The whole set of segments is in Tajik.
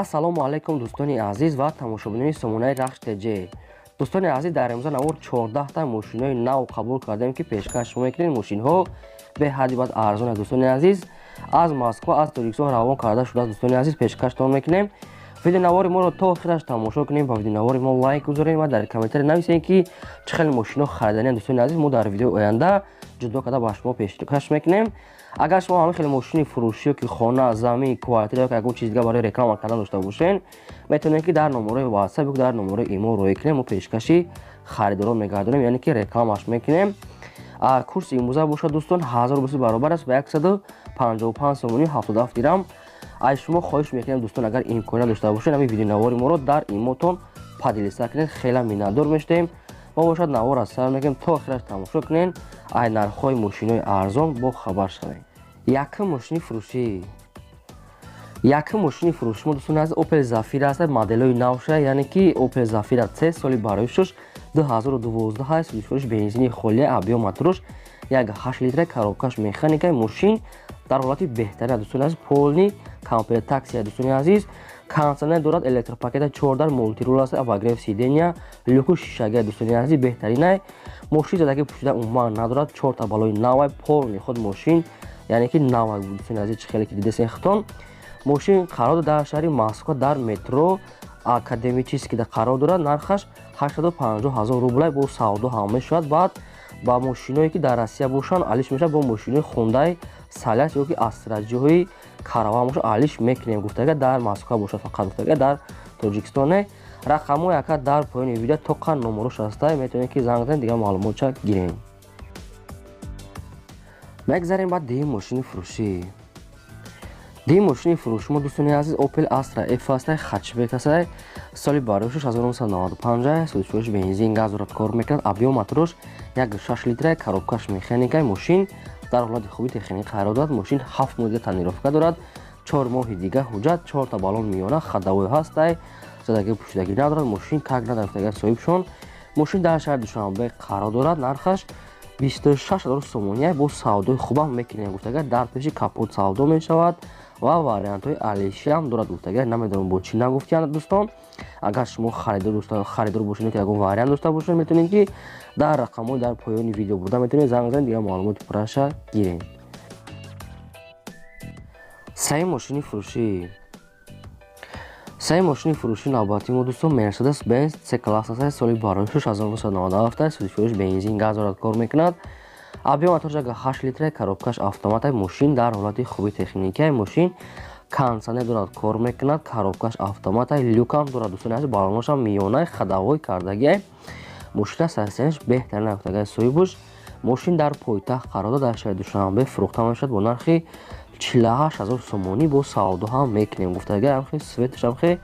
Ассалому алайкум, дӯстони азиз ва тамошобинони сомонаи Рахш ТЖ. Дӯстони азиз, дар имрӯза навор 14та мошинои нав қабул кардем, ки пешкаш шумо мекунем. Мошинҳо беҳадди бад арзон аст, дӯстони азиз, аз Москва, аз Тоҷикистон равон карда шудааст. Дӯстони азиз, пешкаштон мекунем. Видеонавори моро то охираш тамошо кунем, ба видеонавори мо лайк гузорем ва дар комментария нависем, ки чӣ хеле мошино хариданианд. Дӯстони азиз, мо дар видеои оянда ҷудо карда ба шумо пешкаш мекунем. Агар шумо ҳамин хеле мошини фурӯшӣ ё ки хона, замин, квартира ё ягон чиз дига барои реклама кардан дошта бошен, метавонед, ки дар номерои WhatsApp ё дар номерои имо роҳӣ кунем. Мо пешкаши харидорон мегардонем, яъне ки рекламаш мекунем. Курси имрӯза бошад, дӯстон, 1000 рубл баробар аст ба 155 сомонӣ 77 дирам. Аз шумо хоҳиш мекунем, дӯстон, агар имконият дошта бошед, ҳамин видеонавори моро дар имотон поделиться кунед, хеле миннатдор мешудем. Мо бошад навор аз сар мекунем, то охираш тамошо кунед, ай нархҳои мошинои арзон бо хабар шавем. Якум мошини фурӯшӣ, якум мошини фурӯши мо, дӯстони азиз, Opel Zafira аст, моделҳои навша, яъне ки Opel Zafira C, соли бароишуш 2012 аст, фурӯш бензини холия, объём моторуш 1,8 литра, коробкаш механика. Мошин дар ҳолати беҳтарин, дӯстони азиз, полный комплектация. Дӯстони азиз, кондиционер дорад, электропакета, чордар, мультируль аст, обогрев сидения, люку шишага. Дӯстони азиз, беҳтаринай. Мошин задаги пӯшида умуман надорад, чорта балои навай, полный худ мошин, яъне ки навай. Дӯстони азиз, чӣ хеле ки дидесен хитон, мошин қарор дар шаҳри Москва, дар метро Академический қарор дорад. Нархаш 850 ҳазор рублай, бо савдо ҳам мешавад. Баъд ба мошиное ки дар Россия бошанд, алиш мешавад, бо мошинои Хундай Солярис ё ки Астраҷиҳои Караван бошад, алиш мекунем гуфтага. Дар Москва бошад фақат гуфтага, дар Тоҷикистоне. Рақамҳои ака дар поёни видео тоқа номерош ҳаста, метавонед, ки занг занед, дигар маълумотча гирем. Мегзарем ба дуюм мошини фурӯшӣ. Дуюм мошини фурӯши мо, дӯстони азиз, Opel Astra F аст, хэтчбек аст, соли бароишуш 1995, сӯзишвориш бензин, газ дорад, кор мекунад, объём моторуш 1,6 литра, коробкаш механика. Мошин дар ҳолати хуби техникӣ қарор дорад. Мошин 7 моҳ дига тонировка дорад, 4 моҳи дига ҳуҷҷат, чорта баллон миёна, ходовой ҳастай, задагӣ пӯшидагӣ надорад. Мошин как нав гуфтагар соҳибшон. Мошин дар шаҳри Душанбе қарор дорад, нархаш 26 000 сомония, бо савдои хубам мекунем гуфтагар. Дар пеши капот савдо мешавад ва вариантҳои алишиам дорад гуфтагар. Намедонам, бо чӣ нагуфтиянд. Дӯстон, агар шумо харидор бошед, ки ягон вариант дошта бошед, метавонед, ки дар рақамҳои дар поёни видео буда метавонед занг занед, дигар маълумоти пурраша гирем. Сеюм мошини фурӯшӣ. Сеюм мошини фурӯши навбатии мо, дӯстон, Мерседес Бенз С класс аст, соли бароишуш 1997, сӯзишвориш бензин, газ дорад, кор мекунад, объём моторш 8 литра, коробкаш автомата. Мошин дар ҳолати хуби техникия. Мошин кондиционер дорад, кор мекунад, коробкаш автомата, люкам дорад. Дӯстони азиз, баллоношам миёнаи, ходовой кардагиай. Мошина состоянияш беҳтарин гуфтагай соҳибуш. Мошин дар пойтахт қарор дорад, дар шаҳри Душанбе. Фурӯхта мешавад бо нархи 48 000 сомонӣ, бо савдо ҳам мекунем гуфтагай. Ҳамхе светаш, ҳамхе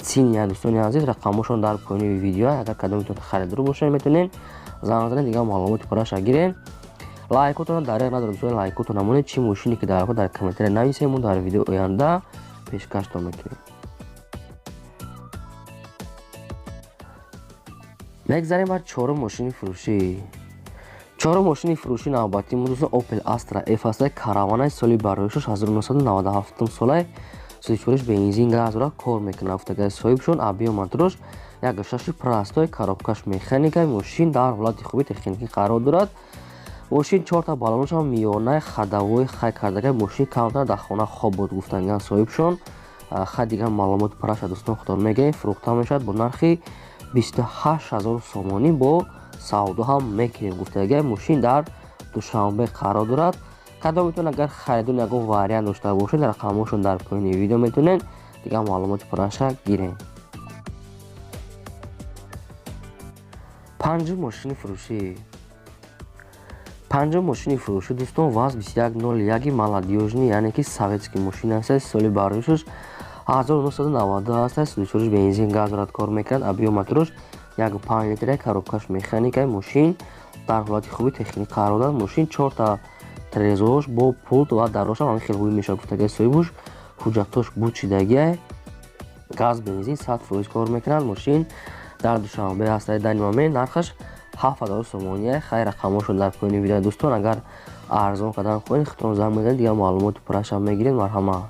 синия. Дӯстони азиз, рақамҳошон дар поёни видео. Агар кадометон харидор бошед, метавонед занг занед, дигар маълумоти пурраша гирем. Лайкотона дареғ надорем, дӯстони, лайкотон намонед. Чӣ мошине ки дар комментария нависем, мо дар видеои оянда пешкаштон мекунем. Мегзарем бар чорум мошини фурӯшӣ. Чорум мошини фурӯши навбатии мо, дӯстон, Opel Astra F аст, караванаи, соли бароишуш 1997 солай, сӯзишвориш бензин, газ дорад, кор мекунад гуфтагай соҳибшон, объём моторуш 1,6 простой, коробкаш механика. Мошин дар ҳолати хуби техникӣ қарор дорад. Мошин чорта баллоношам миёнаи, ходовой хай кардагай. Мошин камтар дар хона хоб буд гуфтанган соҳибшон. Хай, дигар маълумоти пурраша, дӯстон, худтон мегӯем. Фурӯхта мешавад бо нархи 28 000 сомонӣ, бо савдо ҳам мекунем гуфтагай. Мошин дар Душанбе қарор дорад. Кадометон агар харидон ягон вариант дошта бошед, рақамҳошон дар поёни видео, метавонед дигар маълумоти пурраша гирем. Панҷум мошини фурӯшӣ. Панҷум мошини фурӯшӣ, дӯстон, ВАЗ 2101 молодёжный, яъне ки советский мошин аст, соли бароишуш 1990 аст, сӯзишвориш бензин, газ дорад, кор мекунад, объём моторуш 1,5 литра, коробкаш механика. Мошин дар ҳолати хуби техникӣ қарор дорад. Мошин чорта трезорш бо пулт ва дарошам ҳамин хел ҳуй мешавад гуфтагай соҳибуш. Ҳуҷҷатҳош бучидагиай, газ, бензин 100% кор мекунад. Мошин дар Душанбе ҳаст дар момент, нархаш 7000 сомония. Хай, рақамҳошон дар поёни видео. Дӯстон, агар арзон кардан хоҳед, худтон занг мезанед, дигар маълумоти пуррашам мегиред. Марҳамат.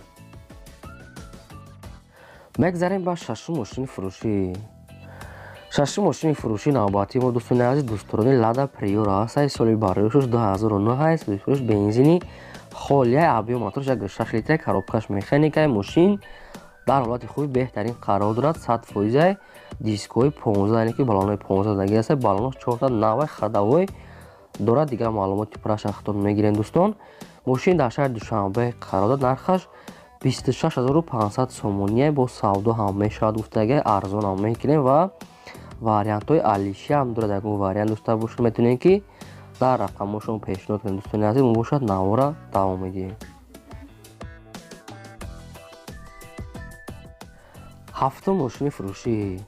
Мегзарем ба шашум мошини фурӯшӣ. Шашум мошини фурӯшӣ навбатии мо, дӯстони азиз, дӯсторони Лада Приора ҳастаи, соли бароишуш 2009 ҳаст, фурӯш бензини холияй, объём моторш 1,6 литра, коробкаш механикай, мошин дар ҳолати хуби беҳтарин қарор дорад, 100%, дискҳои 15, яъне ки баллонҳои 15 даги аст, баллонҳош 4та навай ходовой дорад. Дигар маълумоти пурраша худтон мегирем, дӯстон. Мошин дар шаҳри Душанбе қарор дорад, нархаш 26500 сомония, бо савдо ҳам мешавад гуфтагай, арзон ҳам мекунем ва вариантҳои алиши ҳам дорад. Ягон вариант дошта бошед, метавонем ки дар рақамҳошон пешниҳод кунем. Дӯстони азиз, мо бошад навора давом медиҳем. Ҳафтум мошини фурӯшӣ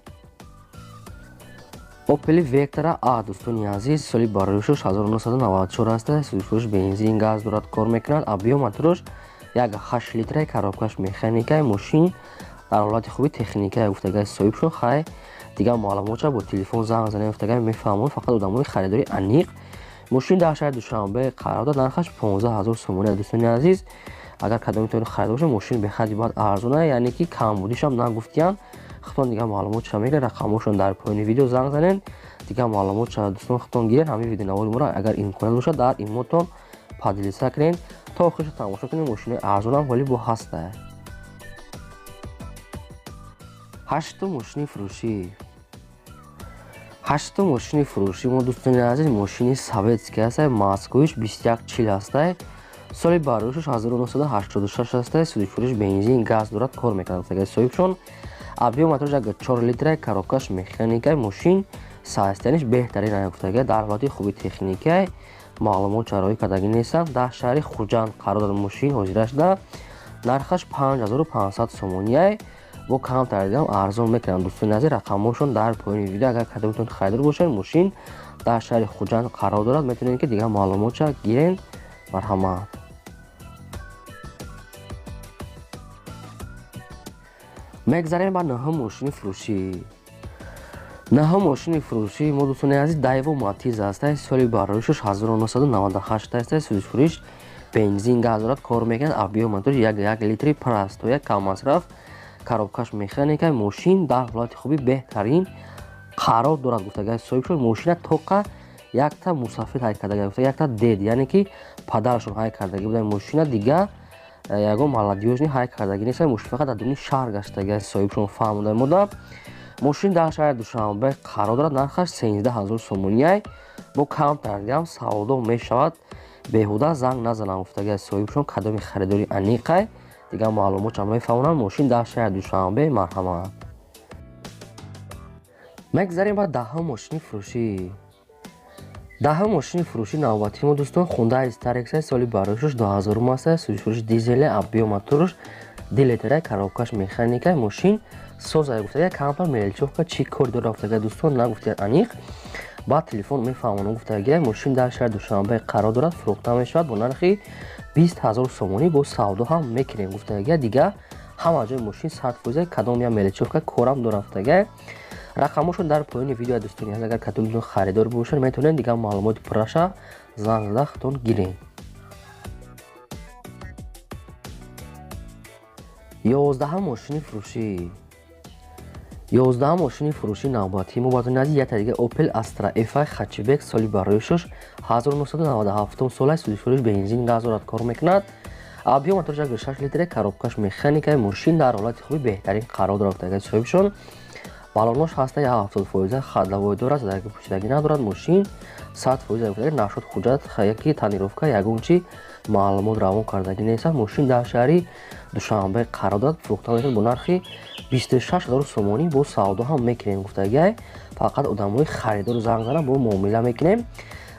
Opel Vectra A, дӯстони азиз, соли бароишуш 1994 аст, фурӯш бензин газ дорад, кор мекунад, объём моторш 1,8 литра, коробкаш механикай, мошин дар ҳолати хуби техникай гуфтагай соҳибшон. Хай, дигар маълумотша бо телефон занг занем гуфтагай, мефаҳмон, фақат одамои харидори аниқ. Мошин дар шаҳри Душанбе қарор дорад, нархаш 15000 сомони. Дӯстони азиз, агар кадомитон харидор бошед, мошин бехади баъд арзона, яъне ки камбудишам нагуфтиян. Худтон дигар маълумотша мегиред, рақамҳошон дар поёни видео, занг занед, дигар маълумотша дӯстон худтон гиред. Ҳамин видеонавори моро агар имконият бошад, дар имотон поделиться кунед, то охирша тамошо кунед. Мошинои арзонам ҳоли бо ҳаста. Ҳаштум мошини фурӯшӣ. Ҳаштум мошини фурӯшӣ мо, дӯстони азиз, мошини советский ҳастай, Москвич 2140 ҳастай, соли бароишаш 1986 ҳастай, фурӯш бензин газ дорад, кор мекунад соҳибшон, объём моторш 1,4 литра, коробкаш механикай, мошин состояниш беҳтарин гуфтагай, дар ҳолати хуби техникай, маълумот чароӣ кардагӣ нестанд. Дар шаҳри Хуҷанд қарор дорад мошин ҳозира шуда, нархаш 5500 сомонияй, бо камтар дидам арзон мекунанд. Дӯстони азиз, рақамҳошон дар поёни видео, агар кадомитон харидор бошед, мошин дар шаҳри Хуҷанд қарор дорад, метавонед ки дигар маълумотша гирен. Марҳамат. Мегзарем ба нӯҳум мошини фурӯшӣ. Нӯҳум мошини фурӯшӣ мо, дӯстони азиз, Дайво Матиз ҳастай, соли бароишаш 1998 ҳастай, фурӯш бензин газ дорад, кор мекунад, объём моторш 1,1 литри, простой, каммасраф, коробкаш механика, мошин дар ҳолати хуби беҳтарин қарор дорад гуфтагай соҳибшон. Мошина тоқа якта мусафир ҳай кардагай гуфта, якта дед, яъне ки падарашон ҳай кардагӣ буда мошина, дигар ягон молодёжный ҳай кардагӣ нест. Мошин фақат дар дуни шаҳр гаштагай, соҳибшон фаҳмода мода. Мошин дар шаҳри Душанбе қарор дорад, нархаш 13000 сомонияй, бо камтар дигам савдо мешавад, беҳуда занг назанам гуфтагай соҳибшон, кадоми харидори аниқай, дигар маълумотша мефаҳмонам. Мошин дар шаҳри Душанбе, марҳамат. Мегзарем ба даҳум мошини фурӯшӣ. Даҳум мошини фурӯшӣ навбатии мо, дӯстон, Хундай Старекс, соли бароишуш 2000 аст, фурӯш дизеле, объём моторш 2 литра, коробкаш механика, мошин соза гуфтага, кампар мелочёвка чӣ кор дора гуфтага, дӯстон нагуфтияд аниқ, баъд телефон мефаҳмонам гуфтага. Мошин дар шаҳри Душанбе қарор дорад, фурӯхта мешавад бо нархи 20000 сомонӣ, бо савдо ҳам мекунем гуфтага. Дигар ҳама ҷои мошин 100%, кадом я мелочёвка корам дора гуфтага. Рақамҳошон дар поёни видео, дӯстони азиз, агар кадомитон харидор бошед, метавонед дигар маълумоти пурраша занг зада худтон гиред. 11-ум мошини фурӯшӣ. 11-ум мошини фурӯшӣ навбатии мо, баъдони азиз, якта дига Opel Astra F хэтчбек, соли бароишуш 1997 сола, фурӯш бензин газ дорад, кор мекунад, объём моторш 1,6 литра, коробкаш механика, мошин дар ҳолати хуби беҳтарин қарор дорад гуфтагай соҳибшон. Баллонош ҳаста 70%, ходовой дорад, задаги пӯшидагӣ надорад, мошин 100% гуфтагай. Нашуд ҳуҷҷат яки тонировка, ягон чи маълумот равон кардагӣ нест. Мошин дар шаҳри Душанбе қарор дорад, фурӯхта мешавад бо нархи 26000 сомонӣ, бо савдо ҳам мекунем гуфтагай, фақат одамои харидору занг зананд, бо муомила мекунем.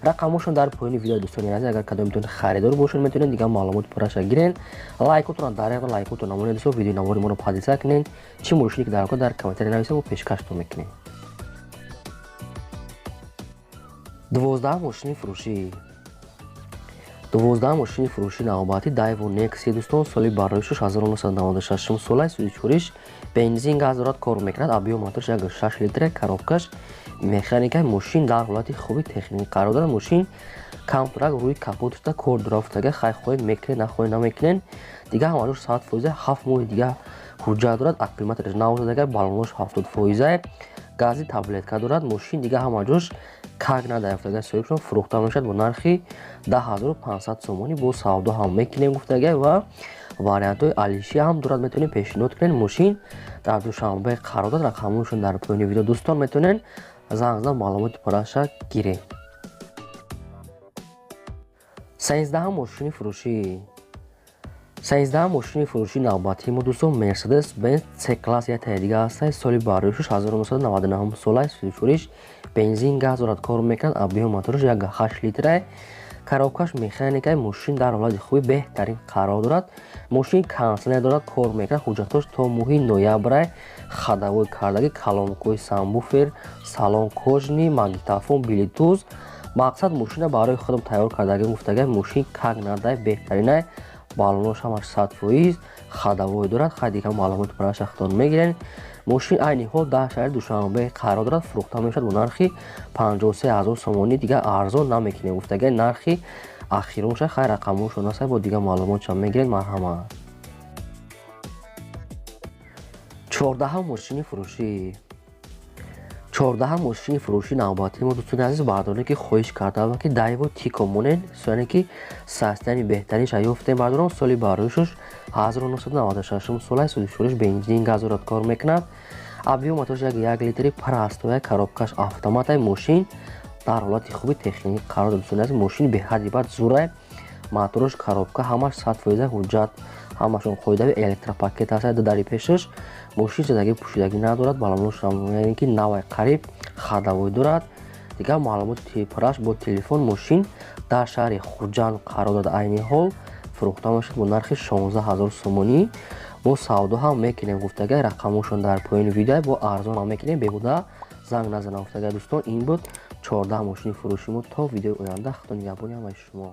Рақамҳошон дар поёни видео, дӯстони азиз, агар кадомитон харидор бошед, метавонед дигар маълумоти пурраша гирен. Лайкотонро дар лайкотон намонед, дӯстон, видеои навори моро поделиться кунед, чӣ мошине ки дар комментария нависед, мо пешкаштон мекунем. 12-ум мошини фурӯшӣ. 12-ум мошини фурӯшӣ навбатӣ Дайво Некси, дӯстон, соли бароишуш 1996 сола, фурӯш бензин газ дорад, кор мекунад, объём моторш 1,6 литра, коробкаш механика, мошин дар ҳолати хуби техникӣ қарор дорад. Мошин Камтурак рӯи капоташда кор дора гуфтага, хай хоҳед мекунед, нахоҳед намекунед. Дига ҳамаҷош 100%, 7 моҳи дига ҳуҷҷат дорад, аккумулятораш нав задага, баллонош 70%, гази таблетка дорад. Мошин дига ҳамаҷош как надаёфтага, соҳибшон фурӯхта мешавад бо нархи 10 500 сомонӣ. Бо савдо ҳам мекунем гуфтага ва вариантҳои алиши ҳам дорад, метавонед пешниҳод кунед. Мошин дар Душанбе қарор дорад, рақамҳояшон дар поёни видео, дӯстон, метавонед занг зада маълумоти пурраша гиред. 13-ҳам мошини фурӯшӣ. 13-ҳам мошини фурӯшии навбатии мо, дӯстон, Мерседес Бенз С класс яктаи дига ҳастад. Соли бароишуш 1999 солай, сӯзишвориш бензин, газ дорад, кор мекунад. Объём мотораш 1,8 литрай, коробкаш механикай. Мошин дар ҳолати хуби беҳтарин қарор дорад. Мошин кондитсионер дорад, кор мекунад. Ҳуҷҷатҳош то моҳи ноябрай, ходовой кардагӣ, колонкаҳои сабвуфер, салон кожаный, магнитофон, блютуз. Мақсад, мошина барои худам тайёр кардагӣ гуфтага. Мошин как надай, беҳтаринай, баллонош ҳамаш 100%, ходовой дорад. Хай, дига маълумоти пурраша худтон мегиред. Мошин айни ҳол дар шаҳри Душанбе қарор дорад, фурӯхта мешавад бо нархи 53 000 сомонӣ. Дига арзон намекунем гуфтага, нархи ахиронша. Хай, рақамҳошон аст, бо дига маълумотшам мегиред, марҳамат. 14-ҳам мошини фурӯшӣ. 14-ҳам мошини фурӯши навбатии мо, дӯстони азиз, бардоре ки хоҳиш карда ки Дайво Тико монед, яъне ки состояние беҳтаринша ёфтем, бардорон. Соли бароишуш 1996 солай, сӯзишвориш бензин, газ дорад, кор мекунад. Объём мотораш 1,1 литри, простой, коробкаш автоматай. Мошин дар ҳолати хуби техникӣ қарор дорад, дӯстони азиз. Мошин беҳадди бад зурай, мотораш, коробка ҳамаш 100%, ҳуҷҷат ҳамашон қоидави, электропакет аст дари пешаш. Мошин задагӣ пӯшидагӣ надорад, баллонош яъне ки навай қариб, ходовой дорад. Дигар маълумоти пурраш бо телефон. Мошин дар шаҳри Хуҷанд қарор дорад, айни ҳол фурӯхта мешавад бо нархи 16 000 сомонӣ. Бо савдо ҳам мекунем гуфтага, рақамҳошон дар поёни видео. Бо арзон ҳам мекунем, беҳуда занг назанам гуфтага. Дӯстон, ин буд 14 мошини фурӯши мо. То видеои оянда, худо нигаҳбони ҳамаи шумо.